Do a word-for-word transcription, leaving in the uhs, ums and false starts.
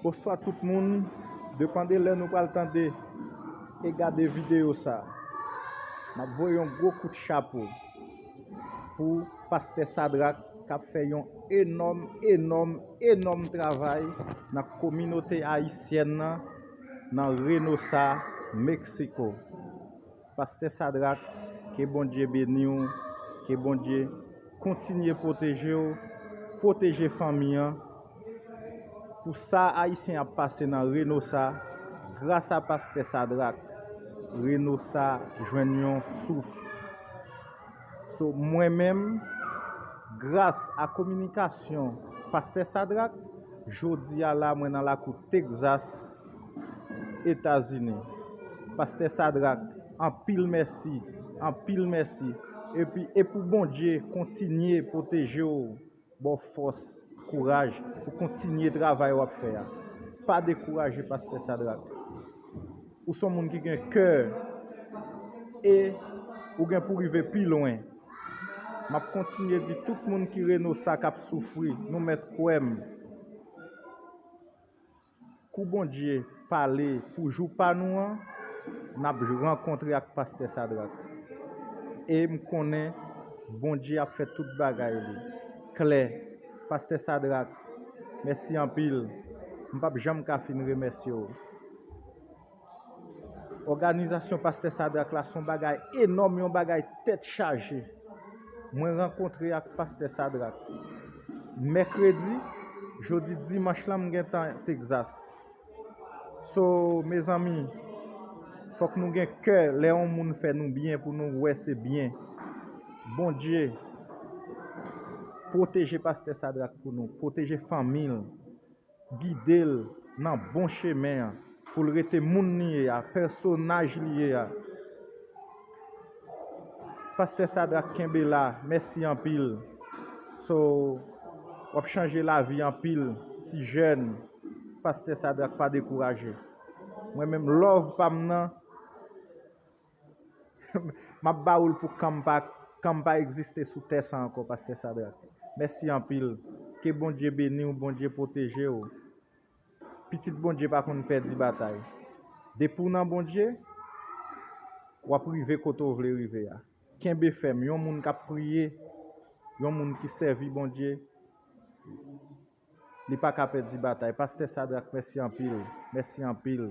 Bonswa tout moun, depann de lè nou pral tande e gade videyo sa. M ap voye yon gwo kout chapo pou pastè Sadrak k ap fè yon enòm, enòm, enòm travay nan kominote ayisyèn nan, nan Reynosa, Meksiko. Pastè Sadrak, ke Bondye beni w, ke Bondye kontinye pwoteje w, pwoteje fanmi an. Pou sa Ayisyen ap pase nan Reynosa, gras a pastè Sadrak, Reynosa jwenn yon souf. So, mwen menm, gras a kominikasyon pastè Sadrak, jodi a la mwen nan lakou Texas, Etazini. Pastè Sadrak, anpil mèsi, anpil mèsi. Epi, e pou Bondye kontinye pwoteje w, ba w fòs, kouraj pou kontinye travay w ap fè a. Pa dekouraje, pastè Sadrak. Ou se yon moun ki gen kè e ou gen pou rive pi lwen. M ap kontinye di tout moun ki Reynosa k ap soufri, nou mèt kwè m. Kou Bondye pale pou jou pa nou an, n ap rankontre ak pastè Sadrak. E m konnen Bondye ap fè tout bagay li klè. Pastè Sadrak, mèsi anpil. M p ap janm ka fin remèsye w. Òganizasyon pastè Sadrak la se yon bagay enòm, yon bagay tèt chaje. Mwen rankontre ak pastè Sadrak mèkredi, jodi dimanch lan m gentan Texas. So, mezanmi, fòk nou gen kè lè yon moun fè nou byen pou nou wè se byen. Bondye, pwoteje pastè Sadrak pou nou, pwoteje fanmi l, gide l nan bon chemen an, pou l rete moun li ye a, pèsonaj li ye a. Pastè Sadrak, kenbe la, mèsi anpil. So, w ap chanje lavi anpil ti jèn. Pastè Sadrak, pa dekouraje. Mwen menm, love pa m nan, m ap ba ou l pou kan m pa, kan m pa egziste sou tè sa ankò, pastè Sadrak. Mèsi anpil. Ke Bondye beni w, Bondye pwoteje w. Pitit Bondye pa konn pèdi batay. Depi w nan Bondye, w ap rive kote w vle rive a. Kenbe fèm, yon moun k ap priye, yon moun ki sèvi Bondye, li pa ka pèdi batay. Pastè Sadrak, mèsi anpil, mèsi anpil.